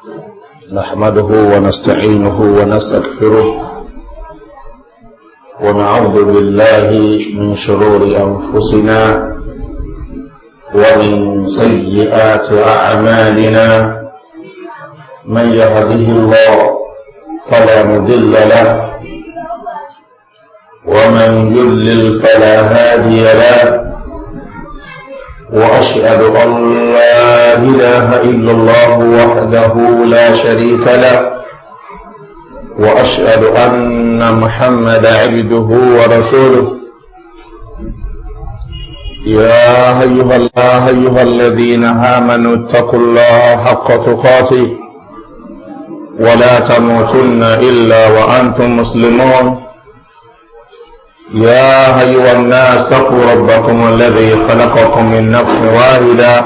نحمده ونستعينه ونستغفره ونعوذ بالله من شرور أنفسنا ومن سيئات أعمالنا. من يهده الله فلا مضل له ومن يضلل فلا هادي له، وأشهد أن لا إله إلا الله وحده لا شريك له، وأشهد أن محمد عبده ورسوله. يا أيها الذين آمنوا اتقوا الله حق تقاته ولا تموتن إلا وأنتم مسلمون. يا أيها الناس اتقوا ربكم الذي خلقكم من نفس واحدة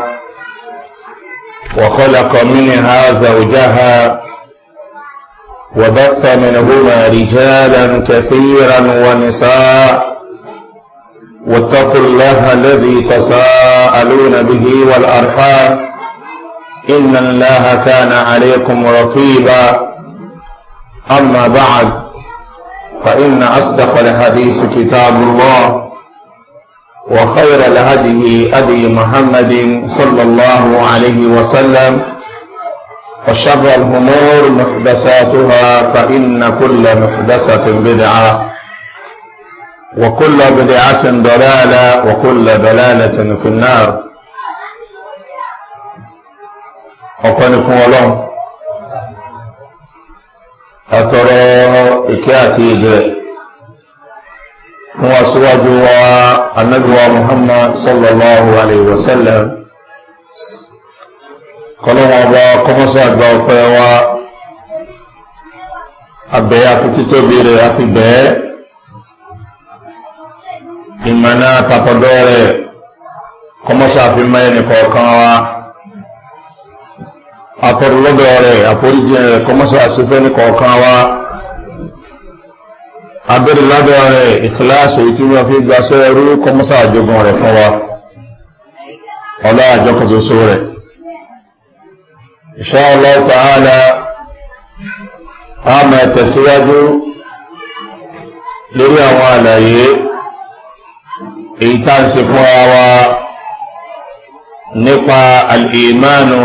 وخلق منها زوجها وبث منهما رجالا كثيرا ونساء، واتقوا الله الذي تساءلون به والأرحام إن الله كان عليكم رقيبا. أما بعد، فإن أصدق الحديث كتاب الله، وخير الهدي هدي محمد صلى الله عليه وسلم، وشر الأمور محدثاتها، فإن كل محدثة بدعة وكل بدعة ضلالة وكل ضلالة في النار. Ọpẹ́ ni fún Ọlọ́run, àtọrọ ìkẹ́ àti ìgẹ̀ fún aṣíwájú wa Ànábì wa Muhammad sallallahu alayhi wa sallam. Kọlọ́wọ́n ọba kọ́mọ́sí àgbà ọpẹ́ wa, abẹ́yà fi títóbi rẹ̀ àfi bẹ́ẹ̀ ìmọ̀nà tàtọ̀dọ̀ rẹ̀ kọ́mọ́sí àfi mẹ́rin kọ̀ọ̀kan wa, àtọ̀rọ̀lọ́dọ̀ rẹ̀ àforíjì rẹ̀ kọ́mọ́sí àṣífẹ́ ní kọ̀ọ̀kan wa, abẹ́rẹ́lọ́dọ̀ rẹ̀ ìkìláàsì èyí tí wọ́n fi gbaṣẹ́ ẹrú kọ́mọ́sí àjogún rẹ̀ fún wa, ọlá àjọkọ̀ ṣoṣo rẹ̀. Insha Allah ta'ala, a máa tẹ̀síwájú lórí àwọn àlàyé èyí tá ń ṣe fún wa nípa al-imanu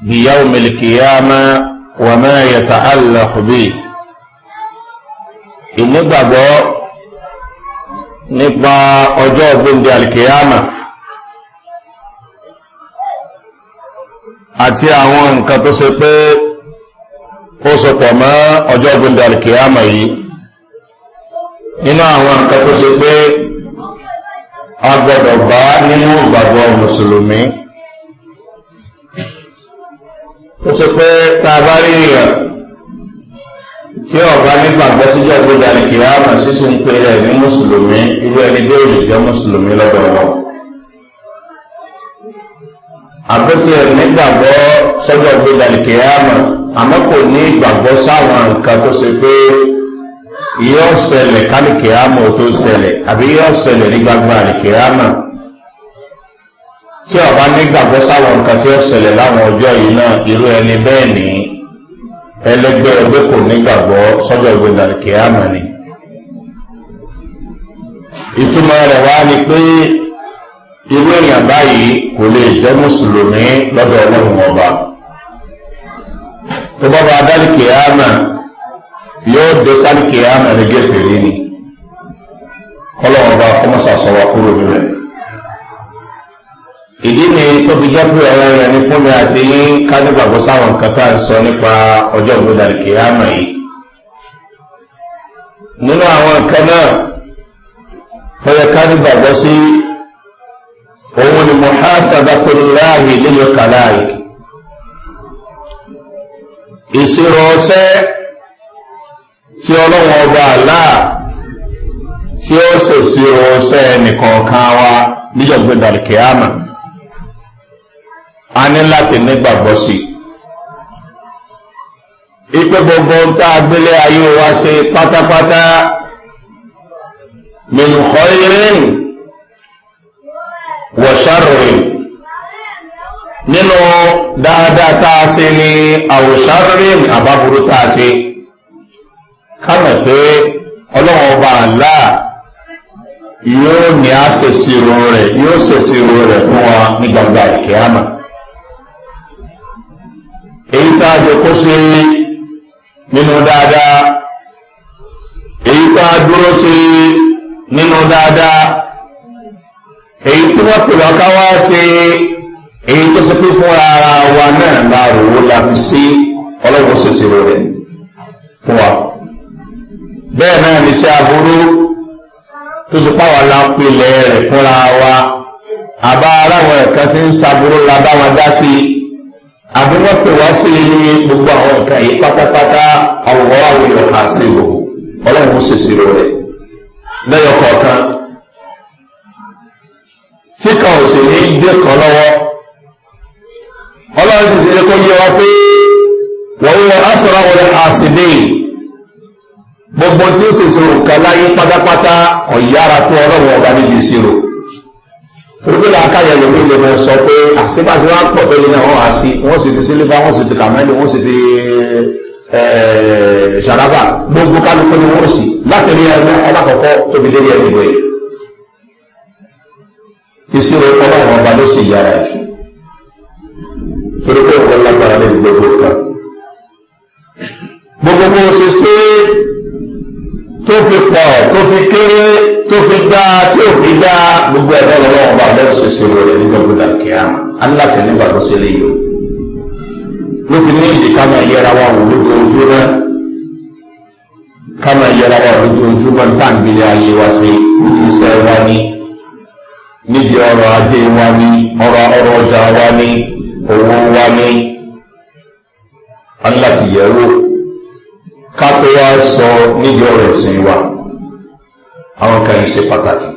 bi yawmil qiyamah wa ma yata'allaqu bihi, ìnígbàgbọ́ nípa ọjọ́ ọ̀gbìndì al-qiyamah àti àwọn nǹkan tó ṣe pé ó sopọ̀ mọ́ ọjọ́ ọ̀gbìndì al-qiyamah yìí. Nínú àwọn nǹkan tó ṣe pé a gbọ́dọ̀ bá nínú ìgbàgbọ́ mùsùlùmí, ó ṣe pé tá a bá rí èèyàn tí ọba nígbàgbọ́ síjọ́ ìgbéga ní kìláàmù sísè ń pe rẹ̀ ní mùsùlùmí, irú ẹni bí òòlù jẹ́ mùsùlùmí lọ́dọ̀ wọn. Àbótí ẹ̀ nígbàgbọ́ sọ́jọ́ ìgbéga ní kìláàmù, àmọ́ kò ní ìgbàgbọ́ sáwọn nǹkan tó ṣe pé yóò ṣẹlẹ̀ kálí kìláàmù tó ṣẹlẹ̀ àbí yóò ṣẹlẹ̀ ní gbangba ní kìláàmù. Tí ọba nígbàgbọ́ sáwọn nǹkan tí ó ṣẹlẹ̀ láwọn ọjọ́ yìí náà, irú ẹni bẹ́ẹ̀ ní ẹlẹgbẹ́ ẹgbẹ́ kò nígbàgbọ́ sọ́jọ́ ìgbéga kìámà ni. Ìtumọ̀ rẹ̀ wá ni pé irú èèyàn báyìí kò lè jẹ́ mùsùlùmí lọ́dọ̀ Ọlọ́run ọba. Tó bá bá dálì kìámà, yóò dé sálì kìámà ní gẹ́fẹ̀rí ni. Kọ́lọ́run ọba kọ́mọ́sà sọ wa kúrò níbẹ̀. Ìdí ni tó fi jẹ́ pé ọ̀rọ̀ rẹ̀ ní fún mi àti yín ká nígbàgbọ́ sáwọn nǹkan tá à ń sọ nípa ọjọ́ ìgbéga kìámà yìí. Nínú àwọn nǹkan náà tó yẹ ká nígbàgbọ́ sí, òun ni muhasabatullahi lil khalaiq, ìṣirò ọṣẹ́ tí Ọlọ́run ọba Allah tí ó ṣèṣirò ọṣẹ́ nìkọ̀ọ̀kan wa níjọ́ ìgbéga kìámà. A ní láti nígbàgbọ́ sí i ipe gbogbo ń tá a gbélé ayé wa ṣe pátápátá, min khairin wa sharrin, Nínú dáadáa tá a ṣe ní àwòṣárìn àbábúrú tá a ṣe, ká mọ̀ pé Ọlọ́run Ọba àlá yóò ní a ṣèṣirò rẹ̀, yóò ṣèṣirò rẹ̀ fún wa ní gbangba ìkẹ́yàmà. Èyí tá a jẹ kó ṣe nínú dáadáa, èyí tá a dúró ṣe nínú dáadáa, èyí tí wọ́n pè wá ká wá ṣe, èyí tó ṣe pé fún ara wa náà la rò ó la fi sí, Ọlọ́run ṣèṣirò rẹ̀ fún wa. Bẹ́ẹ̀ náà ní iṣẹ́ aburú tó ṣe páwa la pilẹ̀ rẹ̀ fúnra wa, àbá aráwọn ẹ̀ka tí ń ṣaburú la bá wọn dá sí i, àbí wọ́n pè wá sí i ní gbogbo àwọn nǹkan yìí pátápátá, àwòrán àwọn èèyàn kà sí ìhòòhò, Ọlọ́run ṣèṣirò rẹ̀ lẹ́yọ kọ̀ọ̀kan, tí kan ò sì ní dé kan lọ́wọ́. Ọlọ́run sì ti ní kó yé wa pé wọ́n wọ́n asọ̀rọ̀ wọlé àṣìlè, gbogbo tí ń ṣèṣirò kan láyé pátápátá ọ̀yára tó Ọlọ́run ọba níbi ìṣirò. Torí làákàyè lómi lè mọ sọ pé àṣebáṣe wá pọ̀ tó lé náà, wọ́n wá sí, wọ́n sì ti sílífà, wọ́n sì ti kàmẹ́lì, wọ́n sì ti ṣàràbà, gbogbo kálukú ni wọ́n sì láti rí ẹni alákọ̀ọ́kọ́ tóbi dé rí ẹni ìwé. Ìṣirò Ọlọ́run ọba ló sì yára jù, torí pé òun lágbára lórí gbogbo kan. Gbogbo bó ṣe ṣe tó fi pọ̀, tó fi kéré, tó fi dáa, tí ò fi dáa, gbogbo ẹ̀dá Ọlọ́run ọba lọ́wọ́ ṣe ṣe rẹ̀ ní gbogbo dàkíyàmà. Aláṣẹ nígbà tó ṣe lè yọ ló fi ní ìdí ká máa yẹra wa wò lójoojúmọ́, ká máa yẹra wa lójoojúmọ́ táǹgbìlẹ̀ ayé wa ṣe, níbi iṣẹ́ wa ní, níbi ọrọ̀ ajé wa ní, ọrọ̀ ọjà wa ní, owó wa ní, aláti yẹ̀wò ká tó wá sọ níbi ọ̀rọ̀ ẹ̀sìn wa. Àwọn kan yìí ṣe pàtàkì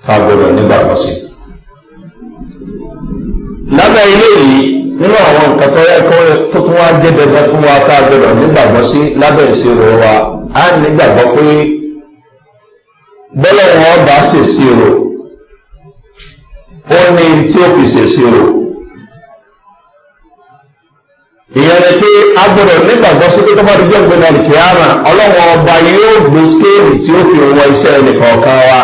ká gbọdọ̀ nígbàgbọ́ sí. Lábẹ́ ilé yìí, nínú àwọn nǹkan tó yẹ tó tún wá jẹ́ dandan fún wa tá a gbọdọ̀ nígbàgbọ́ sí lábẹ́ ìṣirò wa, á nígbàgbọ́ pé bọ́lá wọn bá ṣèṣirò, ó ní tí ó fi ṣèṣirò. Ìyẹn ni pé a gbọdọ̀ nígbàgbọ́ sí pé tó bá di jọ́ ìgbéga kìámà, Ọlọ́run Ọba yóò gbé skéèlì tí ó fi wọ iṣẹ́ ẹnìkọ̀ọ̀kan wa,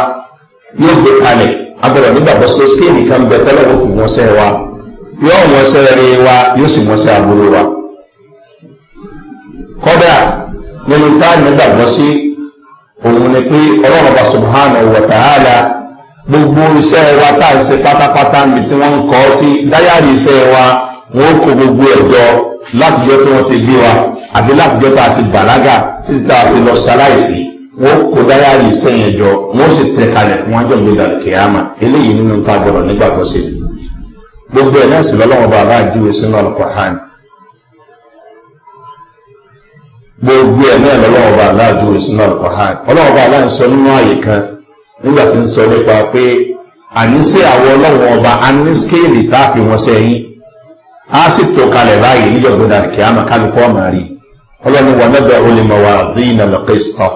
yóò gbé kalẹ̀. A gbọdọ̀ nígbàgbọ́ sí pé skéèlì kan bẹ tẹ́lẹ̀ ó fi wọ́n sẹ́ wa, yóò wọ́n sẹ́ rí wa, yóò sì wọ́n sẹ́ aburú wa. Kódà nínú tá a nígbàgbọ́ sí òun ni pé Ọlọ́run Ọba subhanahu wa ta'ala gbogbo iṣẹ́ wa tá à ń ṣe pátápátá níbi tí wọ́n ń kọ́ sí dáyàrí iṣẹ́ wa, wọ́n kó gbogbo ẹ̀jọ látijọ́ tí wọ́n ti bí wa àbí látijọ́ tá a ti bàlágà títí tá a fi lọ ṣaláìsí, wọ́n kó dáyàrí iṣẹ́ yẹn jọ, wọ́n sì tẹ̀ kalẹ̀ fún wájú ìgbéga kìámà. Eléyìí nínú tá a gbọ́dọ̀ nígbàgbọ́ sí. Gbogbo ẹ̀ náà sì lọ́lọ́wọ́ bá aláàjúwe sínú Al-Qur'an. Gbogbo ẹ̀ náà lọ́lọ́wọ́ bá aláàjúwe sínú Al-Qur'an. Ọlọ́wọ́ bá aláà ń sọ nínú àyè kan nígbà tí ń sọ nípa pé àníṣe àwọn Ọlọ́wọ́ ọba a ní skéèlì tá a fi wọn sẹ́yìn, a sì tó kalẹ̀ báyìí níjọ́ gbọdọ̀ kìámà kálukú ọmọ rí. Ọlọ́ni wà naba'u al-mawazina al-qista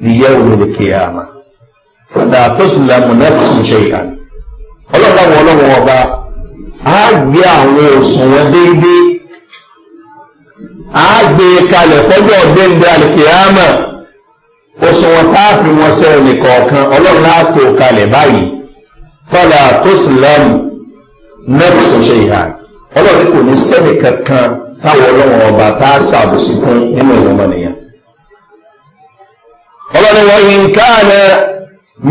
li-yawmi al-qiyamah fala tuzlamu nafsun shay'an. Ọlọ́wọ́ Ọlọ́wọ́ ọba a gbé àwọn òṣùwọ̀n déédéé, a gbé kalẹ̀ fọ́jọ́ gbẹ̀ndẹ̀ al-qiyamah, òṣùwọ̀n tá a fi wọn sẹ́yìn nìkọ̀ọ̀kan Ọlọ́run á tó kalẹ̀ báyìí. Fala tuzlamu nafsun shay'an. Ọlọ́run kò ní sẹ́ni kankan táwọn Ọlọ́run ọba tá a ṣàbòsí fún nínú ìwọ̀n. Ọlọ́run wa in kana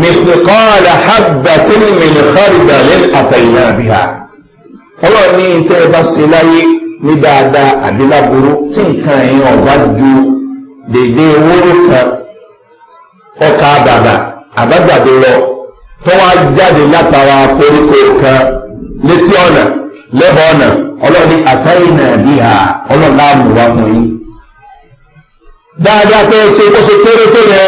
mithqala habbatin min khardalin atayna biha. Ọlọ́run ní tẹ́ ẹ bá ṣe láyé ní dáadáa àbí láburú tí nǹkan ẹ̀yìn ọ̀bá ju dédé wóró kan ọkà bàbà àbájáde lọ tó wá jáde látara koríko kan létí ọ̀nà lẹ́bàá ọ̀nà, Ọlọ́run ní atayna biha, Ọlọ́run láàmú wá fún yín. Dáadáa tẹ́ ẹ ṣe tó ṣe kéré tó yẹ,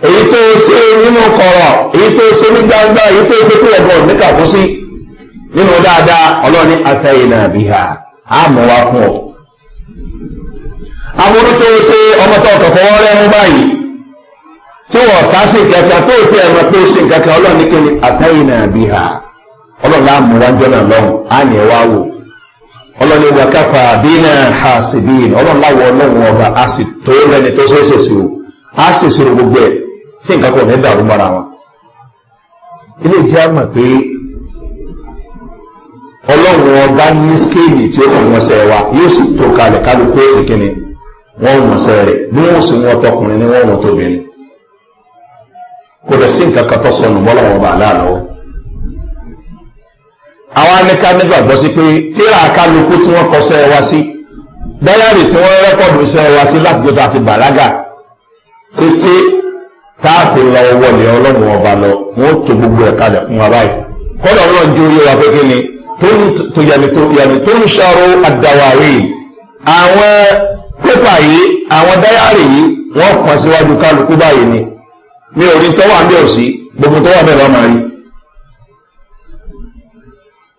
èyí tó ṣe nínú kọ̀rọ̀, èyí tó ṣe ní gbangba, èyí tó ṣe tí ẹ̀gbọ́n níkàkú sí nínú dáadáa, Ọlọ́run ní atayna biha, àmú wá fún ọ. Aburú tó ṣe ọmọ tó ọkọ̀ fọwọ́ rẹ́ mú báyìí tí wọ́n ká sí kankan tó ti ẹ̀mọ́ pé ó ṣe kankan, Ọlọ́run ní kí ni atayna biha, Ọlọ́run láàmú wájọ́ náà lọ́hùn á ní ẹ wá wò. Ọlọ́run wa káfà bínà hasibin. Ọlọ́run láwọ ọlọ́run ọba a sì tó rẹni tó ṣe é ṣèṣì o, a sì ṣòro gbogbo ẹ̀ tí nǹkan kò ní dàrú mọ́ra wọn. Ilé ìjẹ́ àmọ̀ pé ọlọ́run ọba ní skéèlì tí ó kàn wọ́n sẹ́ wa, yóò sì tó kalẹ̀ kálukú ó sì kíni wọ́n wọ́n sẹ́ rẹ̀, bí wọ́n sì wọ́n tọkùnrin ni wọ́n wọ́n tóbìnrin. Kò lè sí nǹkan kan tó sọnù bọ́lọ́wọ́n ọba aláàlọ́wọ́. Àwọn anìká nígbàgbọ́ sí pé tíra kálukú tí wọ́n kọ sẹ́ wa sí, dáyàrí tí wọ́n rẹ́kọ̀dù sẹ́ wa sí láti gbé àti bàlágà títí táàfin lọ wọlé ọlọ́run ọba lọ, wọ́n tó gbogbo ẹ̀ kalẹ̀ fún wa báyìí. Kọ́dọ̀ ọlọ́run jẹ́ orí wa pé kí ni tó yàní tó ń ṣàrò àdàwárí àwọn pépà yìí, àwọn dáyàrí yìí, wọ́n fọ́n síwájú kálukú báyìí ni. Mi ò rí tọ́wà ń bẹ̀ òsì, gbogbo tọ́wà bẹ̀ lọ́mọ rí.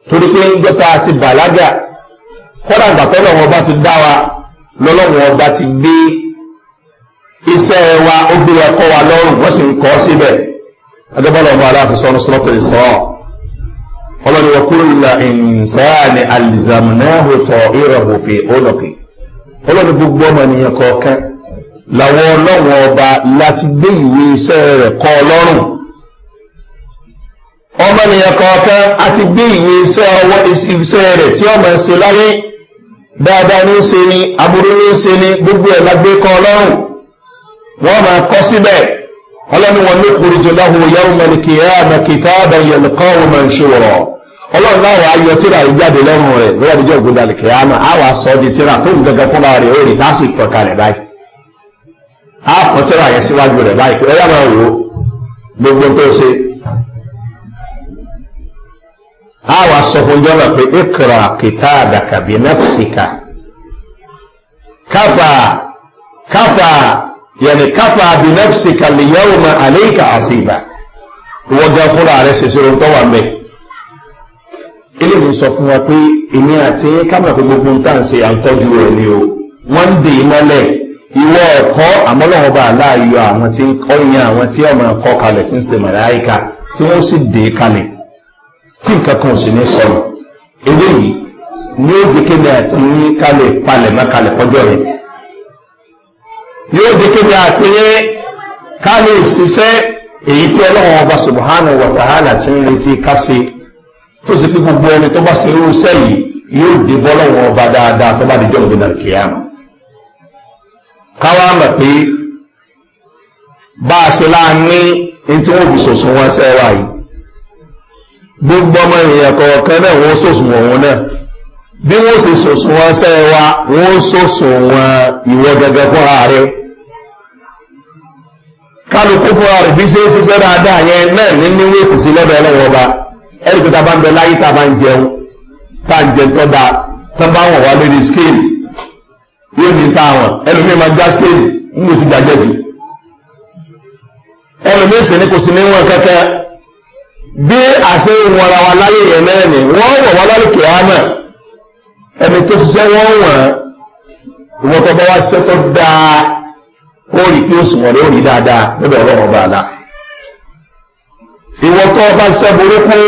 Torí pé ń jọta àti bàlágà, kọ́dà ìgbà tọ́lọ́run ọba ti dá wa, lọ́lọ́run ọba ti gbé iṣẹ́ wa, ó gbé wa kọ́ wa lọ́rùn, wọ́n sì ń kọ́ síbẹ̀. Adébọ́lá ọba aláàfin sọ́nù sọ́tò Isra. Ọlọ́ni wa kulla insani alzamnahu ta'irahu fi unuqi. Ọlọ́ni gbogbo ọmọnìyàn kọ̀ọ̀kan làwọn ọlọ́run ọba láti gbé ìwé iṣẹ́ rẹ̀ kọ́ ọlọ́run. Ọmọnìyàn kọ̀ọ̀kan a ti gbé ìwé iṣẹ́ ọwọ́ iṣẹ́ rẹ̀ tí ọmọ ń ṣe láyé, dáadáa ní í ṣe ni, aburú ní í ṣe ni, gbogbo ẹ̀ la gbé kọ́ ọlọ́run. Wọ́n máa kọ́ síbẹ̀. Ọlọ́ni wọn ní khuruju lahu yawmal qiyamati kitaban yalqahu manshura. Ọlọ́run láwọn ayọ̀ tíra yìí jáde lọ́rùn rẹ̀ lọ́wọ́ àdìjọ́ ògbódà kìyàmà, á wàá sọ di tíra tó ń gẹ́gẹ́ fúnra rẹ̀ ó rí tá a sì kọ kalẹ̀ báyìí. Á kọ tíra yẹn síwájú rẹ̀ báyìí pé ẹ yá máa wò ó gbogbo tó ṣe. Á wàá sọ fún jọ́nà pé ikra kitabaka bi nafsika káfà káfà yẹni káfà bi nafsika liyawma alayka hasiba. Ìwọ gan fúnra rẹ̀ ṣèṣe ohun tó wà ń bẹ̀. Eléyìí sọ fún wa pé èmi àti kámọ̀ pé gbogbo ń tà ń ṣe à ń tọ́jú rẹ̀ ni o. Wọ́n ń dè é mọ́lẹ̀. Ìwọ ọ̀kọ́ àmọ́lọ́wọ́ bá aláàyò àwọn tí ń kọ́yìn àwọn tí ọmọ ẹ̀kọ́ kalẹ̀ tí ń ṣe màláíkà tí wọ́n sì dè é kalẹ̀ tí nǹkan kan ò sì ní sọnù. Eléyìí ní ó di kéde àti yín kalẹ̀ palẹ̀ mọ́ kalẹ̀ fọjọ́ yẹn. Yóò di kéde àti yín kalẹ̀ ṣiṣẹ́ èyí tí Ọlọ́run ọba subhanahu wa ta'ala ti ń retí ká ṣe, tó sì pé gbogbo ẹni tó bá ṣe irú iṣẹ́ yìí yóò dé bọ́lọ́wọ́ ọba dáadáa tó bá di jọ́ ògbéná kìíyàmù. Káwá mọ̀ pé bá a ṣe láàánú ní tí wọ́n fi ṣòṣùn wọn ṣẹ́ wa yìí, gbogbo ọmọ èèyàn kọ̀ọ̀kan náà wọ́n ṣòṣùn wọn náà. Bí wọ́n ṣe ṣòṣùn wọn ṣẹ́ wa, wọ́n ṣòṣùn wọn ìwọ gẹ́gẹ́ fúnra rẹ̀. Kálukú fúnra rẹ̀ bí ṣe ń ṣiṣẹ́ dáadáa yẹn náà ní ní wéètì sí lọ́dọ̀ Ọlọ́run ọba. Ẹ̀rí pé tá a bá ń bẹ láyé tá a bá ń jẹun, tá a ń jẹun tó dáa, tá a bá wọ̀n wá lórí skéèlì yóò ní ta àwọn ẹlòmíì máa já skéèlì ń lò ti jàjẹ́ jù. Ẹlòmíì sì ní kò sí ní wọn kẹ́kẹ́. Bí àṣẹ ìwọ̀nra wa láyé yẹn náà ni wọ́n wọ̀ wá lálùkì àmà. Ẹni tó ṣiṣẹ́ wọ́n wọ̀n, ìwọ́n tó bá wá ṣiṣẹ́ tó dáa ó rí pé òṣùwọ̀n rẹ̀ ó rí dáadáa lọ́dọ̀ Ọlọ́run ọba àlá. Ìwọ tó bá ṣiṣẹ́ burúkú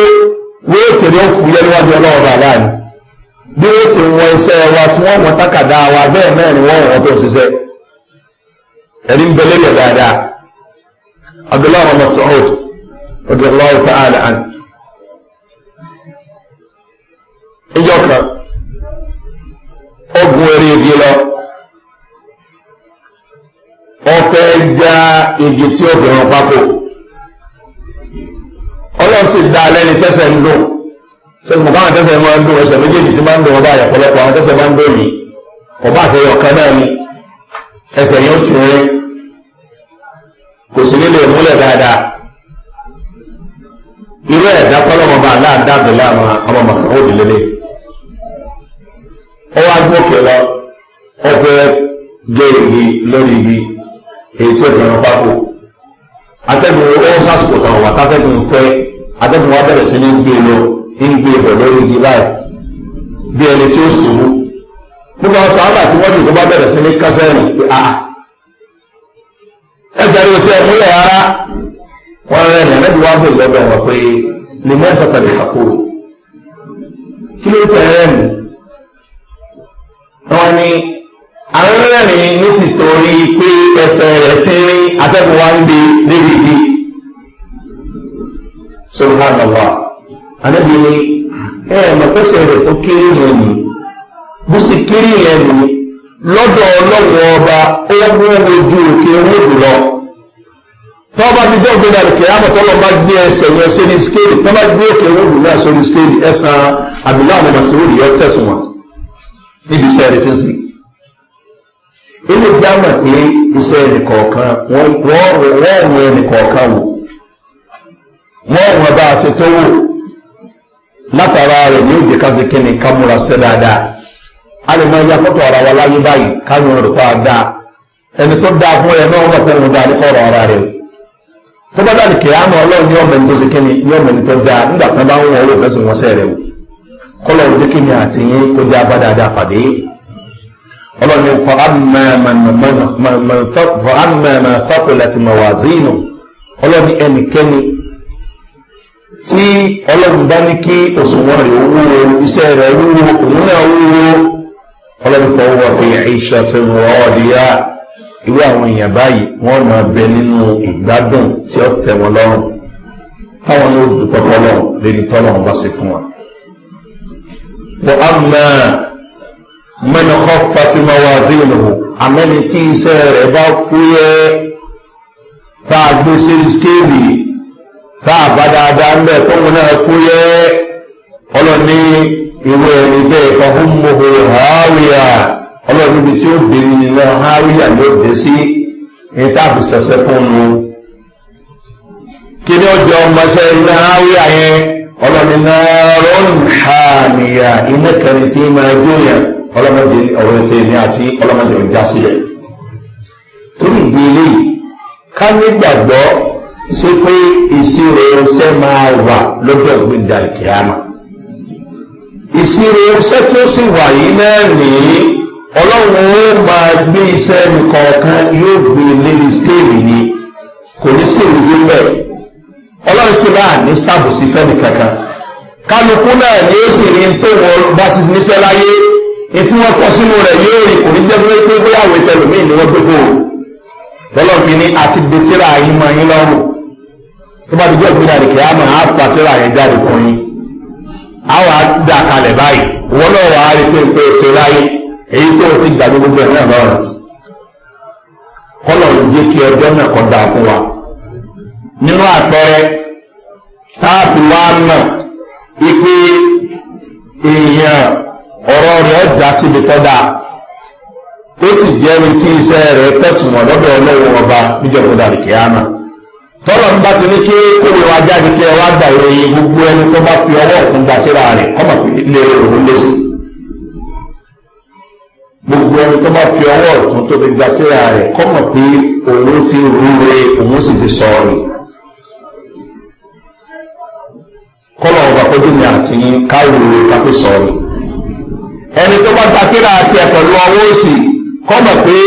wéètì rẹ̀ ó fúyẹ́ níwájú Ọlọ́run ọba àlá ni. Bí wọ́n sì wọ iṣẹ́ wa tí wọ́n wọ́n tákàdá wa bẹ́ẹ̀ náà ni wọ́n wọ́n tó ṣiṣẹ́. Ẹ̀rí ń bẹ lórí ẹ̀ dáadáa. Abdullahi ọmọ Mas'ud radiyallahu ta'ala anhu. Ìjọ kan, ó gun eré igi lọ. Ó fẹ́ já igi tí ó fi hàn pákó. Ọlọ́run sì dá lẹ́ni tẹ́sẹ̀ ń dùn. Sẹ́sìn mọ̀ káwọn tẹ́sẹ̀ máa ń dùn, ẹsẹ̀ méjèèjì tí máa ń dùn ọba àyàpọ̀lọpọ̀ àwọn tẹ́sẹ̀ máa ń dùn yìí. Ọba àṣeyọ kan náà ni ẹsẹ̀ yóò tún rí. Kò sí nílé ìmúlẹ̀ dáadáa. Irú ẹ̀dá tọ́lọ́mọba aláàdábìlẹ̀ àwọn Mas'ud lélẹ̀. Ó wá gòkè lọ, ó fẹ́ gé igi lórí igi èyí tí ó fi hàn pákó. Atẹ́gùn ó sásìkò kan wà tátẹ́gùn fẹ́, atẹ́gùn wa bẹ̀rẹ̀ sí ní gbé lọ, ń gbé bọ̀ lórí igi báyìí bí ẹni tí ó ṣubú. Gbogbo àwọn sàhábà tí wọ́n dùn bá bẹ̀rẹ̀ sí ní kásẹ̀rì pé àà ẹsẹ̀ rí o tí ẹ múlẹ̀ rárá. Wọ́n rẹ̀ ní ẹ̀rẹ́bí wá bèèrè lọ́dọ̀ wọn pé lè mẹ́sàn tàbí àkó. Kí ló tẹ̀lé mi? Wọ́n ní àwọn rẹ́rìn ní tìtorí pé ẹsẹ̀ rẹ̀ ti rí atẹ́gùn wá ń gbé lérí igi. Subhanallah. Anábì ní ẹ mọ̀ pẹ́sẹ̀ rẹ̀ tó kéré yẹn ni, bó sì kéré yẹn ni lọ́dọ̀ ọlọ́wọ́ ọba, ó wúwo ju òkè owó jùlọ. Tọ́ba ti dọ́ gbé dàrú kìí tọ́lọ́ bá gbé ẹsẹ̀ yẹn sí ní skéèlì, tọ́ba gbé òkè owó jù náà sórí skéèlì, ẹ̀sán àbílẹ̀ àwọn ọmọ sòwò yọ tẹ̀sùn wọn níbi iṣẹ́ rẹ̀ ti ń sìn. Ilé jámà pé iṣẹ́ ẹnìkọ̀ọ̀kan wọ́n wọ́n ẹnìkọ̀ọ̀kan wò, wọ́n wọ́n bá a ṣe tó wò látara rẹ̀ ní òjì ká ṣe kíni ká múra ṣe dáadáa. A lè máa ya fọ́tò ara wa láyé báyìí káwọn rò pa dáa. Ẹni tó dáa fún ẹ náà wọ́n fẹ́ wọn dáa ní kọ̀ọ̀rọ̀ ara rẹ̀ tó bá dàbí kìámà. Ọlọ́run ní ọmọ ẹni tó ṣe kíni ní ọmọ ẹni tó dáa nígbà tí wọ́n bá ń wọ́n owó ìfẹsẹ̀ wọn sẹ́ rẹ̀ wò. Kọ́lọ̀ òjì kíni àti yín kó jẹ́ abá dáadáa pàdé. Ọlọ́run ní fa'amma thaqulat mawazinu. Ọlọ́run ní ẹnikẹ́ni tí ọlọ́run bá ní kí òṣùwọ̀n rẹ̀ wúwo, iṣẹ́ rẹ̀ wúwo, òun náà wúwo, ọlọ́run fahuwa fi 'ishatin radiyah. Irú àwọn èèyàn báyìí, wọ́n máa bẹ nínú ìgbádùn tí ó tẹ́ wọn lọ́rùn, táwọn yóò dúpẹ́ fọlọ́run lórí tọ́lọ́run bá ṣe fún wọn. Wa amma man khaffat mawazinuhu, àmẹ́ni tí iṣẹ́ rẹ̀ bá fúyẹ́, tá a gbé sí skéèlì, tá a bá dáadáa ń bẹ̀, tóun náà fúyẹ́, ọlọ́ni irú ẹni bẹ́ẹ̀, fa ummuhu hawiya. Ọlọ́run níbi tí ó dé nínú hawiya ló dé sí ní táàbù sẹ̀sẹ̀ fún un. Kí ni ó jẹ ọmọọṣẹ́ iná hawiya yẹn? Ọlọ́ni narun hamiya, iná kẹrin tí máa jóyàn. Ọlọ́mọdé ọ̀rẹ́ tèmi àti ọlọ́mọdé ọjà sílẹ̀. Torí ìdí eléyìí, ká nígbàgbọ́ ṣe pé ìṣirò iṣẹ́ máa wà lọ́jọ́ ìgbéǹdàlì kíámà. Ìṣirò iṣẹ́ tí ó sì wà yìí náà ní ọlọ́run ó máa gbé iṣẹ́ nìkọ̀ọ̀kan, yóò gbé lérí skéèlì ni, kò ní sí ìrújú bẹ́ẹ̀. Ọlọ́run sì máa ní sàbòsí fẹ́ni kankan. Kálukú náà ni ó sì rí tó wọ́n bá sì níṣẹ́ láyé ètí wọ́n kọ sínú rẹ̀ yóò rí. Kò ní jẹ́ pé bóyá àwọn ìtẹlómìn ni wọ́n gbé fún o. Lọ́lọ́run fi ní àti dètírà yín mọ́ yín lọ́rùn. Tó bá dijọ́ ìpínlẹ̀ àdìkẹ́ àmọ́ á fa tírà yẹn jáde fún yín, á wà á dà kalẹ̀ báyìí. Wọ́n náà wà á rí pé tó ṣe láyé, èyí tó ti gbàgbé gbogbo ẹ̀ náà lọ́rùn. Kọ́lọ̀ ń jẹ́ kí ọjọ́ náà kọ́ dáa fún wa. Nínú àpẹẹrẹ táàbù wa mọ̀ ipe èèyàn ọ̀rọ̀ rẹ̀ ọjà síbi tọ́ dáa, ó sì jẹ́ ẹni tí iṣẹ́ rẹ̀ tẹ̀sùn wọ̀n lọ́dọ̀ ọlọ́run ọba níjọba dàrí kíámà, tọ́lọ̀ ń bá ti ní kí kóre wa jáde kí ẹ wá gbà ìròyìn, gbogbo ẹni tó bá fi ọwọ́ ọ̀tún gba síra rẹ̀ kọ́mọ̀ pé lè òun lé sí. Gbogbo ẹni tó bá fi ọwọ́ ọ̀tún tó fi gba síra rẹ̀ kọ́mọ̀ pé òun ti rúre, òun sì ti sọ̀rọ̀. Kọ́lọ̀ ọba kójú mi àti yín káwùrè ká fi sọ̀rọ̀. Ẹni tó bá gba síra tiẹ̀ pẹ̀lú ọwọ́ òsì kọ́mọ̀ pé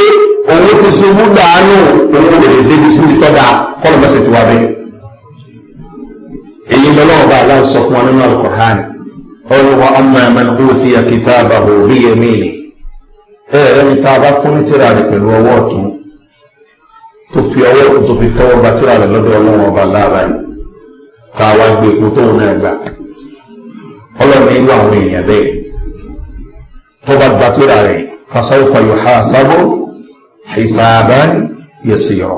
òun ti ṣubú dànù, òun lè débi síbi tọ́da. Kọ́lọ̀ bá ṣe ti wá bẹ́ẹ̀. Èyí lọ́lọ́wọ́ bá aláwọ̀ sọ fún wa nínú Al-Qur'an. Ọ̀rọ̀ wa amma man utiya kitabahu biyamini, ẹ̀rẹ́ ni tá a bá fún ní tírà rẹ̀ pẹ̀lú ọwọ́ ọ̀tún, tó fi ọwọ́ ọ̀tún tó fi tọwọ́ gba tírà rẹ̀ lọ́dọ̀ ọlọ́wọ́ ọba láàbá yìí, tá a wá gbé fún tóun náà gbà, ọlọ́run ní irú àwọn èèyàn bẹ́ẹ̀ tó bá gba tírà rẹ̀, fasawfa yuhasabu hisaban yasira.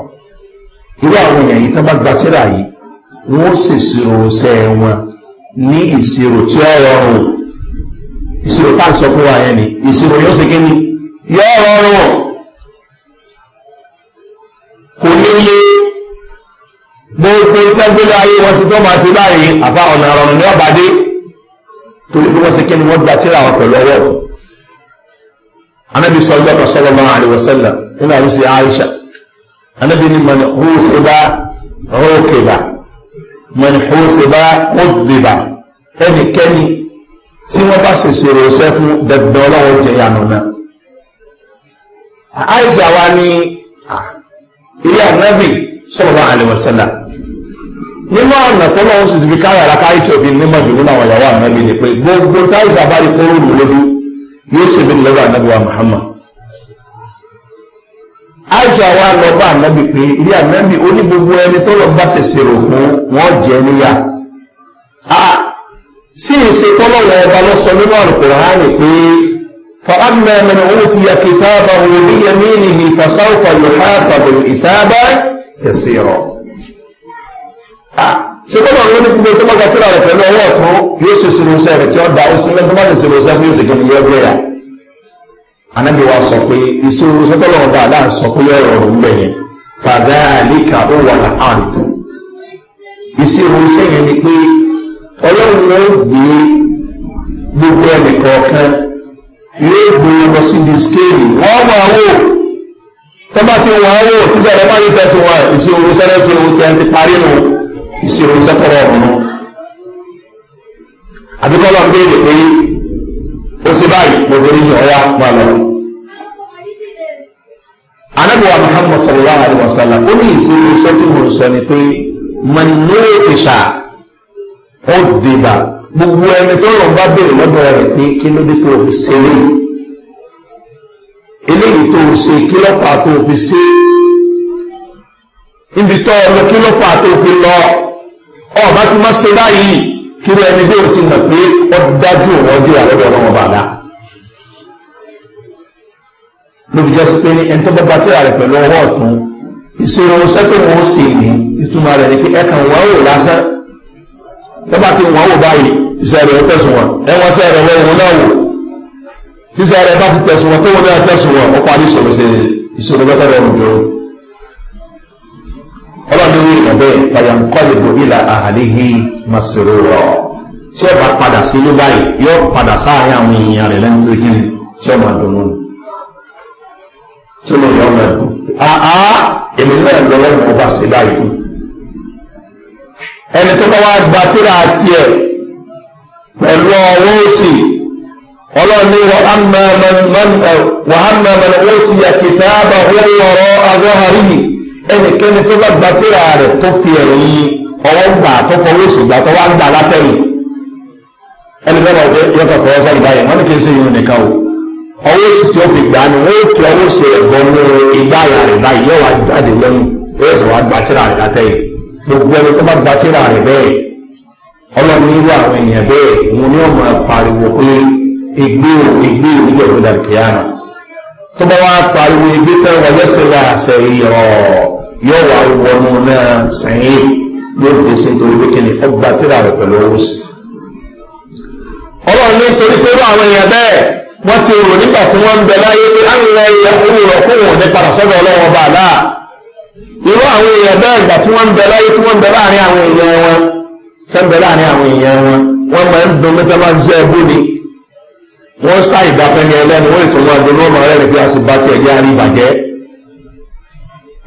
Irú àwọn èèyàn yìí tó bá gba tírà yìí, wọ́n sì ṣírò iṣẹ́ wọn ní ìṣirò tí ó rọrùn. Ìṣirò tá à ń sọ fún wa yẹn ni ìṣirò yóò ṣe kí ni, yóò rọrùn, kò ní lé gbogbo tẹ́gbẹ́lẹ́ ayé wọn sí tó máa ṣe báyìí. Àfa ọ̀nà ọ̀rọ̀ ní ọba dé, torí bí wọ́n ṣe kí ni, wọ́n gba tírà wọn pẹ̀lú ọwọ́. Anábì sọ ọjọ́ kan, sallallahu alaihi wasallam, nínú àdìsí Aisha, anábì ní man husiba uqiba, man husiba udhiba. Ẹnikẹ́ni tí wọ́n bá ṣèṣirò iṣẹ́ fún, dandan ọlọ́wọ́ jẹ ìyànà náà. Aisha wa ní ilé anábì sallallahu alaihi wasallam, Nínú ọ̀nà tó lọ́wọ́ sì ti fi káyàrá káyìsì òfin nímọ̀ jù nínú àwọn ìyàwó ànábì ni pé gbogbo táyìsì abáyé kó rò lójú yóò ṣe bí lọ́wọ́ ànábì wa Muhammad. Aisha wa lọ bá ànábì pé ilé ànábì ó ní gbogbo ẹni tó lọ bá ṣẹ̀ṣẹ̀ rò fún wọn jẹ níyà. Sí ìṣe tọ́lọ́wọ́ ọba lọ sọ nínú Al-Qur'ani pé فَأَمَّا مَنْ أُوتِيَ كِتَابَهُ بِيَمِينِهِ فَسَوْفَ يُحَاسَبُ حِسَابًا يَسِيرًا. Ṣé kọ́ lọ́wọ́ ní gbogbo tó bá gba tíra rẹ̀ pẹ̀lú ọwọ́ ọ̀tún yóò ṣe ìṣirò iṣẹ́ rẹ̀ tí ó da oṣù lẹ́nu tó bá ṣe ìṣirò iṣẹ́ fún yóò ṣe kí ni yóò gbéra. Ànábì wa sọ pé ìṣirò iṣẹ́ tó lọ́wọ́ bá a láà sọ pé yóò rọrùn ń bẹ̀ yẹn fadhalika huwa al-ard. Ìṣirò iṣẹ́ yẹn ni pé Ọlọ́run ó gbé gbogbo ẹnì kọ̀ọ̀kan yóò gbé lọ sí di skéèlì wọ́n máa wò tó bá ti wọ́n wò tí sẹ́rẹ̀ bá yí tẹ̀sí wọn ìṣirò sẹ́rẹ̀ sí ohun tí ẹ ti parí nù ìṣirò sẹ́kọ̀rọ̀ ọ̀hún. Àbíkọ́lọ́ ń béèrè pé ó ṣe báyìí mo fi ní ọ̀yá máa lọ. Ànábì wa Muhammad sallallahu alaihi wa sallam ó ní ìṣirò iṣẹ́ tí mo ń sọ ni pé mọ̀nùfìṣà ó dìbà gbogbo ẹni tó lọ bá béèrè lọ́dọ̀ rẹ̀ pé kí ló dé tó fi ṣe eléyìí, eléyìí tó ṣe kí ló fà tó fi ṣe, níbi tó lọ kí ló fà tó fi lọ, ọba tí má ṣe báyìí kí ló ẹni bí o ti mọ̀ pé ó dájú òun ọjọ́ ìyàlọ́dọ̀ ọlọ́wọ́ bàdá. Ló fi jẹ́ sí pé ẹni tó bá bá tíra rẹ̀ pẹ̀lú ọwọ́ ọ̀tún ìṣirò iṣẹ́ tó wọ́n sì ní ìtumọ̀ rẹ̀ ni pé ẹ̀kan wọ́n wò lásán tó bá ti wọ́n wò báyìí iṣẹ́ rẹ̀ ó tẹ̀sùn wọn ẹ̀wọ̀n iṣẹ́ rẹ̀ wọ́n wọn náà wò tíṣẹ́ rẹ̀ bá ti tẹ̀sùn wọn tó wọn náà tẹ̀sùn wọn ó parí ìṣòro ṣe ìṣòro bẹ́tẹ̀ rẹ̀ jọ. Ọlọ́run ní ìwé bẹ́ẹ̀ fayanqalibu ila ahlihi masrura tí ó bá padà sí ilé báyìí yóò padà sáàárín àwọn èèyàn rẹ̀ lẹ́nu tó kí ni tí ó máa dunnú tí ó lè yọ ọmọ ẹ̀dùn. Àá èmi náà lọ́wọ́ ọba sí báyìí fún ẹni tó bá wá gba tíra tiẹ̀ pẹ̀lú ọwọ́ òsì. Ọlọ́run ní wa amma man utiya kitabahu wara'a dhahrihi ẹnikẹ́ni tó bá gba tíra rẹ̀ tó fi ẹ̀yìn ọwọ́ gbà tó fọwọ́ òsì gbà tó wá gbà látẹ̀yìn ẹni bẹ́ẹ̀ bá yọkọ̀ fọwọ́ sẹ́yìn báyìí wọ́n ní kí n ṣe yìí nìkan o ọwọ́ òsì tí ó fi gbà ni wọ́n ó kí ọwọ́ òsì rẹ̀ bọ́ mú igbá àyà rẹ̀ báyìí yóò wá jáde lẹ́yìn yóò sì wá gba tíra rẹ̀ látẹ̀yìn. Gbogbo ẹni tó bá gba tíra rẹ̀ bẹ́ẹ̀ Ọlọ́run irú àwọn èèyàn bẹ́ẹ̀ òun ni wọ́n máa pariwo pé ègbé o ègbé o níjọ́ ìgbéra kìíyàmá tó bá wá pariwo ègbé tán wọ́n yẹ́sẹ̀ wá sẹ́yìn ọ̀ yóò wá wọnú náà sẹ́yìn yóò dé sí nítorí pé kíni ó gba tíra rẹ̀ pẹ̀lú owó sí. Ọlọ́run ní torí pé irú àwọn èèyàn bẹ́ẹ̀ wọ́n ti rò nígbà tí wọ́n ń bẹ láyé pé àwọn èèyàn òwúrọ̀ kó wọn ní padà sọ́dọ̀ Ọlọ́run ọba àlá. Irú àwọn èèyàn bẹ́ẹ̀ ìgbà tí wọ́n ń bẹ láyé tí wọ́n ń bẹ láàrin àwọn èèyàn wọn tẹ́ ń bẹ láàrin àwọn èèyàn wọn wọ́n máa ń dun mẹ́ta máa ń jẹ́ ẹbú ni wọ́n sá ìdáfẹ́ni ẹlẹ́ni wọ́n ètò wọn dun lọ́mọ rẹ̀ bí a sì bá tiẹ̀ jẹ́ àrí ìbàjẹ́.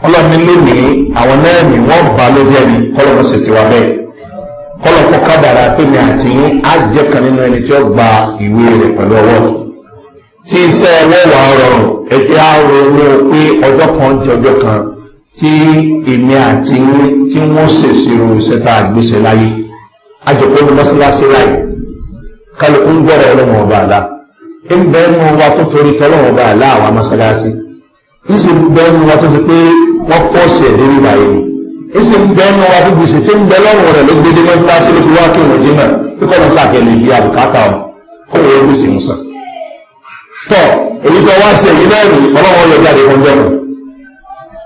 Ọlọ́run lónìí àwọn náà ni wọ́n bá ló jẹ́ ni kọ́lọ́mọ sì ti wá bẹ́ẹ̀ kọ́lọ́kọ́ kádàrá pé mi àti yín á jẹ́ kan nínú ẹni tí ó gba ìwé rẹ̀ pẹ̀lú ọwọ́ ọ̀tún tí iṣẹ́ ọwọ́ wà rọrùn ẹ jẹ́ á ronú pé ọjọ́ kan jẹ́ ọjọ́ kan tí èmi àti yín tí wọ́n ṣèṣirò iṣẹ́ tá a gbéṣẹ́ láyé àjọpọ̀ ní mọ́ṣáláṣí láyé kálukú ń gbọ́rọ̀ ọlọ́wọ́n ọba àlá ń bẹ nínú wa tó torí tọ́lọ́wọ́n ọba àlá àwa mọ́ṣáláṣí ń sì ń bẹ nínú wa tó ṣe pé wọ́n fọ́ọ̀sì ẹ̀ lérí báyìí ni ń sì ń bẹ nínú wa tó gbèsè tí ń bẹ lọ́rùn rẹ̀ ló gbé dé mọ́ṣáláṣí ló fi wá kí wọ́n jìnnà pé kọ́ lọ́n sàkẹ́ lè bí àbùkátà ọ̀ kó wọ́n gbèsè ń sàn. Tọ́ èyí tó wá sí èyí náà ní ọlọ́wọ́n yọ jáde fún jọ́nà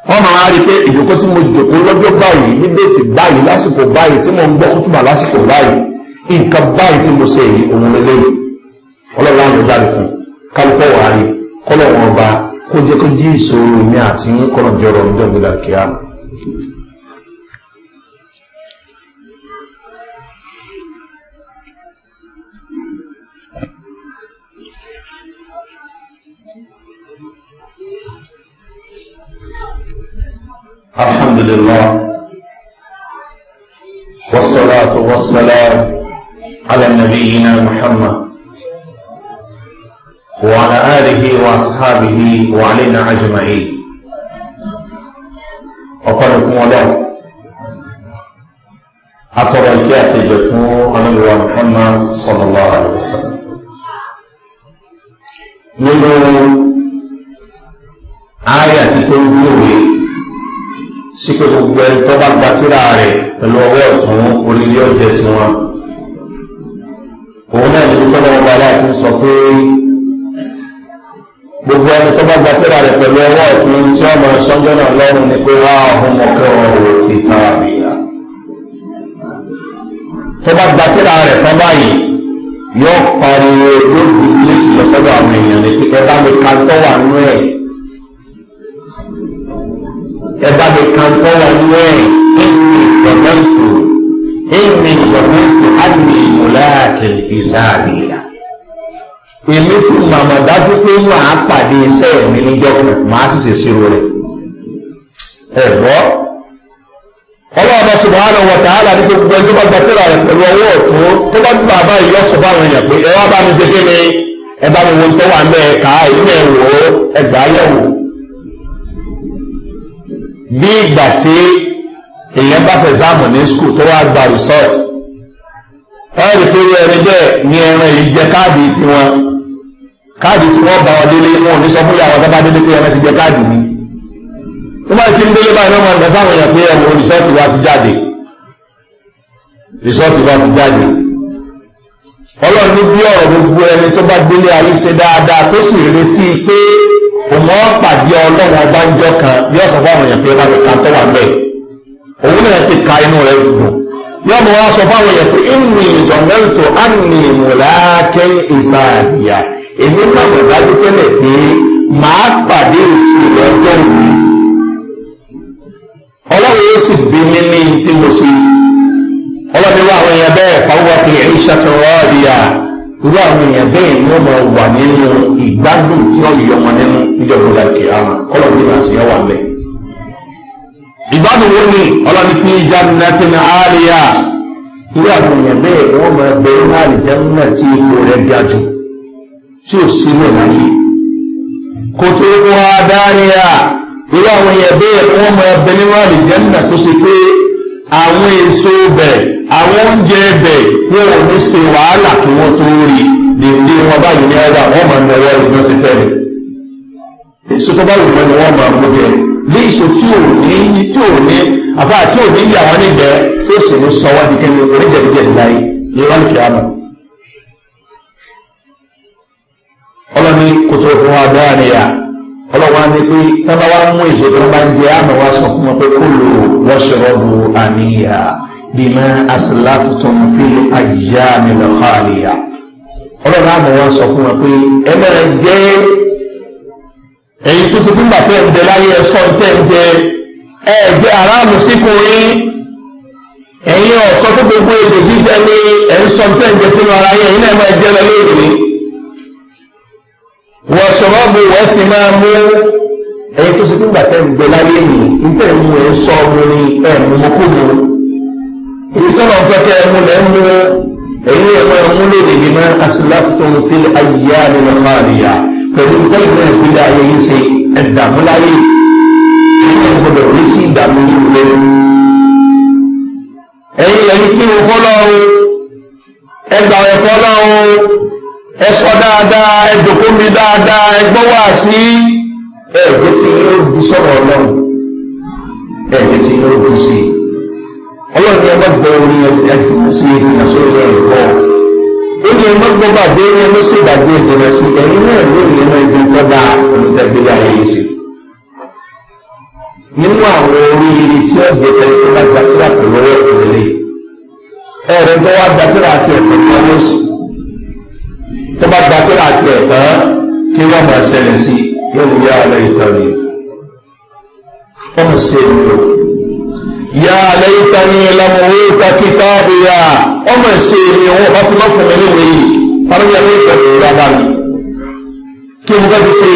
wọ́n máa rí pé ìjókòó tí mo jòkó lọ́jọ́ báyìí ní déètì báyìí lásìkò báyìí tí mo ń gbọ́ kútùbà lásìkò báyìí nǹkan báyìí tí mo ṣe èyí òun lélẹ́yìí ọlọ́run á yọ jáde fún kálukọ́ wàá rí kọ́lọ̀ wọn bá kó jẹ́ kó jí ìṣòro mi àti yín kọ́lọ̀ jọrọ ọdún gbọdọ̀ kíá. الحمد لله والصلاة والسلام على نبينا محمد وعلى آله وأصحابه وعلينا أجمعين. Ọpẹ́ fún Ọlọ́run. Atọrọ ìkẹ́ àti ìjẹ fún anábíwá Muhammad sallallahu alaihi wasallam. Nínú àyà tí tó ń júwe sí pé gbogbo ẹni tó bá gba tírà rẹ̀ pẹ̀lú ọwọ́ ọ̀tún orílẹ̀ ọjẹ́ tiwọn, òun náà ní tọ́lọ́ ọba aláàtí sọ pé gbogbo ẹni tó bá gba tírà rẹ̀ pẹ̀lú ọwọ́ ọ̀tún tí ọmọ sọ́jọ́ náà lọ́rùn ni pé wá ọ̀hún mọ̀kẹ́ ọ̀rọ̀ ìta àbíyá. Tó bá gba tírà rẹ̀ tán báyìí, yóò pariwo, yóò di létí lọ sọ́dọ̀ àwọn èèyàn ní pé ẹ bá mi ka tọ́ wà nú ẹ̀, ẹ bá mi ka tọ́ wà nú ẹ̀. Inni inni dhanantu anni mulaqin hisabiya. Èmi ti màmá dájú pé màá pàdé iṣẹ́ mi níjọ́ kan, màá sì ṣe ṣírò rẹ̀. Ẹ gbọ́, ọlọ́ọ̀bá subhanahu wa ta'ala ní gbogbo ẹni tó bá gba tírà rẹ̀ pẹ̀lú ọwọ́ ọ̀tún, tó bá gbà báyìí, yọ sọ fáwọn èèyàn pé ẹ wá bá mi ṣe kí ni, ẹ bá mi wo tó wà mẹ́ ká ìlú ẹ̀ wò ó, ẹ gbà á yẹ̀ wò. Bí ìgbà tí èèyàn bá ṣe exam ní school tó wá gba result, ẹ rí pé ẹni bẹ́ẹ̀ ní ẹran yìí jẹ káàdì tiwọn, káàdì tí wọ́n bá wọn délé, wọn ò ní sọ fún yàrá tó bá délé pé ẹran ti jẹ káàdì mi. Tó bá ti ń délé báyìí, lọ́mọ ẹ̀dá sáwọn èèyàn pé ẹ̀wọ̀n result wa ti jáde, result wa ti jáde. Ọlọ́run ní bí ọ̀rọ̀ gbogbo ẹni tó bá gbélé ayé ṣe dáadáa, tó sì retí pé òun ó pàdé Ọlọ́run ọba ń jọ kan, yóò sọ fáwọn èèyàn pé ẹ bá mi ka tó wà bẹ́ẹ̀. Òun náà ti ka, inú rẹ̀ dùn, yóò mọ wá sọ fáwọn èèyàn pé inni dhanantu anni mulaqin hisabiya. Èmi náà mọ̀ dájú tẹ́lẹ̀ pé màá pàdé ìṣirò ọjọ́ ìwé, Ọlọ́run yóò sì bí mi ní tí mo ṣe. Ọlọ́run wá àwọn èèyàn bẹ́ẹ̀, fahuwa fi 'ishatin radiya. Irú àwọn èèyàn bẹ́ẹ̀ ni wọ́n máa wà nínú ìgbádùn tí ó yọ wọn nínú níjọba ìlà kìámà. Kọ́lọ̀ ní àti yẹn wà mẹ́. Ìgbádùn wo ni? Ọlọ́run fi jannatin 'aliya. Irú àwọn èèyàn bẹ́ẹ̀ wọ́n máa bẹ nínú àlìjánnà tí ipò rẹ̀ ga jù, tí ò sí rẹ̀ láyé. Qutufuha daniya. Irú àwọn èèyàn bẹ́ẹ̀ wọ́n máa bẹ nínú àlìjánnà tó ṣe pé àwọn èso bẹ̀, àwọn oúnjẹ bẹ̀, wọn ò ní ṣe wàhálà kí wọ́n tó rí dèdè wọn báyìí ní ọ̀dà. Wọ́n máa nọwọ́ rẹ̀ wọ́n sì fẹ́ rẹ̀. Èso tó bá wù wọ́n ni wọ́n máa mú jẹ ní èso tí ò ní àbá tí ò ní yà wọ́n nígbẹ́, tí ó sì ní sọ wọ́n di kẹ́mi oníjẹ̀díjẹ̀ láyé ní wọ́n kì á mọ̀. Ọlọ́ni qutufuha daniya. Ọlọ́wọ́ á ní pé tábà wá mú èso tó bá ń jẹ, àmọ́ wá sọ fún wọn pé kulu washrabu hani'a bima aslaftum fil ayyamil khaliya. Ọlọ́run àmọ́ wá sọ fún wọn pé ẹ máa jẹ́ èyí tó ṣe fún gbàtẹ́ ń bẹ láyé, ẹ sọ tẹ́ ń jẹ, ẹ jẹ́ aráàlú síkùn yín. Ẹ̀yin ọ̀sọ́ fún gbogbo èdè jíjẹ ní ẹ̀ ń sọ tẹ́ ń jẹ sínú ara yín. Ẹ̀yin náà máa jẹ́ lọ lónìí. Washrabu, wọ́n sì máa mú. Ẹ̀yin tó ṣe fún gbàtẹ́ ń bẹ láyé ní ìtẹ̀ ń mú, ẹ̀ ń sọ ọmọ ní ẹ̀ mú mú kú mu. Èyí tó lọ́n fẹ́ kẹ́ ẹ mú lẹ́ ń mú. Ẹ̀yin ẹ̀ máa mú lóde bima aslaftum fil ayyamil khaliya, pẹ̀lú tẹ́lẹ̀ náà ìpínlẹ̀ ayé yìí ṣe ẹ̀dààmú láyé. Ẹ̀yin náà gbọ́dọ̀ rí sí ìdààmú yìí lẹ́nu. Ẹ̀yin lẹ́yìn tí mo fọ́ lọ́rùn, ẹgbà ẹ̀kọ́ lọ́rùn, ẹ sọ dáadáa, ẹ jòkó mi dáadáa, ẹ gbọ́ wá sí ẹ̀ẹ́dẹ́ tí yóò di sọ̀rọ̀ Ọlọ́run, ẹ̀ẹ́dẹ́ tí yóò di sí Ọlọ́run ní ẹ má gbọ́ orin, ẹ̀dùn sí ìdìnnà sórí ẹ̀ gbọ́. Ó ní ẹ má gbọ́ gbàgbé, ní ẹ má sì gbàgbé, ìdìnnà sí. Ẹ̀yin náà lónìí, ẹ má jẹun kọ́ da olùtẹ̀gbélé ayé yìí sí. Nínú àwọn oríire tí ó jẹ tẹ̀lé tó bá gba tírà pẹ̀lú ọwọ́ ìpínlẹ̀ ẹ̀rẹ́, tó wá gba tírà àti ẹ̀pẹ̀ kan ló sì tó bá gba tírà àti ẹ̀tàn, kí wọ́n máa ṣẹlẹ̀ sí yóò ní ya laytani, wọ́n ṣe èlò ya laytani lam uta kitabiya. Wọ́n máa ṣe èmi, wọn bá ti má fún mi níwèé yìí. Tàbí ẹ̀mí ìfẹ́ ìrora bá mi, kí mo fẹ́ fi ṣe?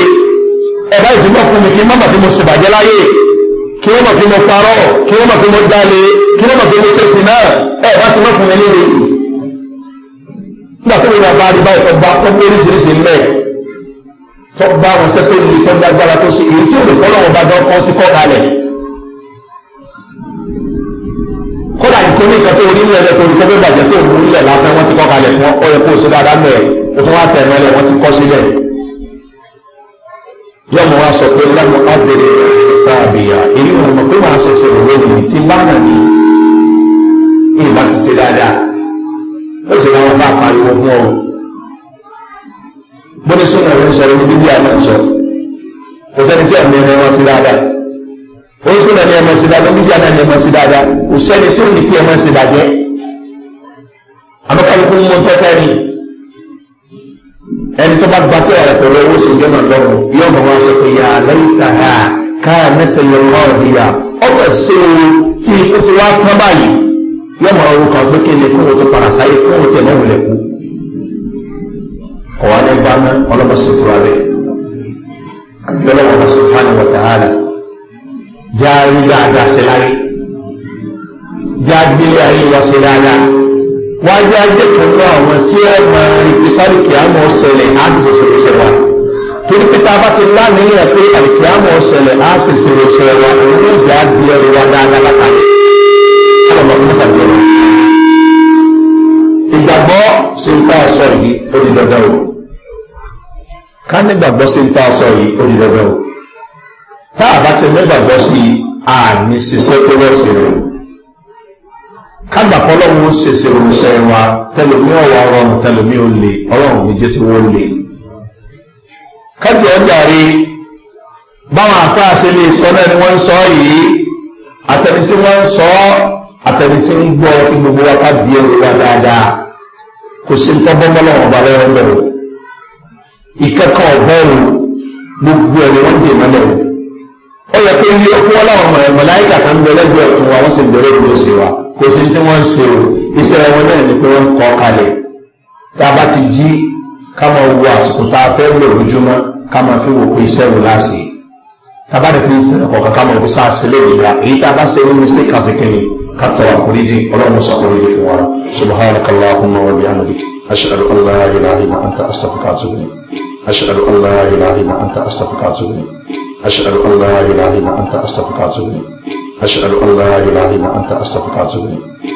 Ẹ̀bá ìtìmọ̀ fún mi kí n má bà kí mo ṣèbàjẹ́ láyé, kí wọ́n mọ̀ pé mo parọ́, kí wọ́n mọ̀ pé mo jalè, kí wọ́n mọ̀ pé mo ṣèṣì náà. Ẹ̀ bá ti mọ̀ fún mi níwèé yìí. Nígbà tó wọ́n bá rí báyìí, tó bá tó gbé oríṣiríṣi ńlẹ̀, tó bá wọn ṣẹ́ tó le, tó dágbára, tó ṣe èyí tí olùkọ́ lọ́wọ́ bá dán kọ́ ti kọ́ kalẹ̀, kódà nǹkan Mo ní nǹkan tó orí nílẹ̀ tó orí tó fẹ́ bàjẹ́ tó mú nílẹ̀ lásán, wọ́n ti kọ́ kalẹ̀ fún ọ, yẹ kó o ṣe dáadáa mẹ́ẹ̀, o tún wá tẹ̀ mẹ́lẹ̀, wọ́n ti kọ́ sílẹ̀. Yọmọ wa sọ pé lẹ́nu abẹ́rẹ́ sáàbìyà èyí ò mọ̀ pé màá ṣẹ̀ṣẹ̀ rò lónìí tí bá nà ní ìbá ti ṣe dáadáa. Ó sì láwọn bá pariwo fún ọ. Bóni súnà ló ń sọ ní bíbí àná ń sọ. Kò sẹ́ni tí ẹ̀mí ẹ̀mí wọn sí dáadáa. Ó súnà ní ẹ̀mí sí dáadáa, bíbí àná ní ẹ̀mí sí dáadáa. Kò sẹ́ni tí ó ní pé ẹ̀mí sí bàjẹ́. Àmọ́ kálukú mú tẹ́tẹ́ ni. Ẹni tó bá gba tí ọ̀rẹ́ pẹ̀lú owó sì ń jọ́nà lọ́rùn yóò mọ̀ wá sọ pé yà lẹ́yìn ha káà mẹ́tẹ̀ lọ lọ́rùn ìyá ọ̀pẹ̀ sí o tí ikú ti wá tán báyìí, yóò mọ̀ orúkọ pé kí ni kóhun tó padà sáyé, kóhun tiẹ̀ mọ̀ wulẹ̀ kú. Ọ̀wá ní bá ná ọlọ́mọ sì tó wa bẹ́ẹ̀. Àbí ọlọ́mọ subhanahu wa ta'ala járí dáadáa sí láyé, jágbé ayé wa sí dáadáa, wájú ajé kan náà àwọn tí ó máa retí pálíkì àmọ́ ọ̀sẹ̀lẹ̀ á sì ṣe ṣe wa, torí pé tá a bá ti láníyàn pé àlìkì àmọ́ ọ̀sẹ̀lẹ̀ á sì ṣe ṣe wa, òun yóò jẹ́ àdí ẹrù wa dáadáa látàrí. Ọlọ́mọ kó mọ́sà bí ẹrù. Ìgbàgbọ́ sí ń tá a sọ yìí ó di dandan o. Ká nígbàgbọ́ sí ń tá a sọ yìí ó di dandan o. Tá a bá ti nígbàgbọ́ sí i, àní ṣiṣẹ́ tó rẹ̀ sí rẹ̀. Kágbà kọ́ lọ́wọ́ ó ṣèṣe òṣìṣẹ́ wa, tẹlomi ọ̀wà ọ̀rọ̀rùn, tẹlomi ò lè ọlọ́run ní jẹ́ tí wọ́n lè. Kájọ ọjà rí báwọn àfáà ṣe lè sọ náà ni wọ́n ń sọ yìí, àtẹni tí wọ́n ń sọ, àtẹni tí ń gbọ́, kí gbogbo wa ká di ẹrù wa dáadáa. Kò sí ń tọ́bọ́ mọ́lọ́wọ́n ọba lẹ́rọ bẹ̀rù ìkẹ́kọ̀ọ́ ọ̀bọ̀rù, gbogbo ẹ̀ ni wọ́n dè mọ́lẹ̀ o. Ó yẹ pé ilé ọkọ láwọn mọ̀láìkà kan ń bẹ lẹ́gbẹ̀ẹ́ ọ̀tún wa, wọ́n sì ń bẹ̀rẹ̀ ìlú òsì wa. Kò sí tí wọ́n ń ṣe o, iṣẹ́ wọn náà ni pé wọ́n ń kọ́ kalẹ̀. Tá a bá ti jí, ká máa wo àsìkò tá a fẹ́ lò lójúmọ́, ká máa fi wò pé iṣẹ́ wò láṣẹ. Tá a bá ti ń sìn ọ̀kọ̀ọ̀kan, ká máa wò sáà ṣe lè gbà èyí tá a bá ṣe ní mistake kan sí kíni, ká tọrọ àforíjì, ọlọ́run sọ àforíjì fún wa. Subhanaka allahumma wa bihamdik, ashhadu an la ilaha illa anta, astaghfiruka wa atubu ilayk. Ashhadu an la ilaha illa anta, astaghfiruka wa atubu ilayk. Ashhadu an la ilaha illa anta, astaghfiruka wa atubu ilayk. Ashhadu an la ilaha illa anta, astaghfiruka wa atubu ilayk.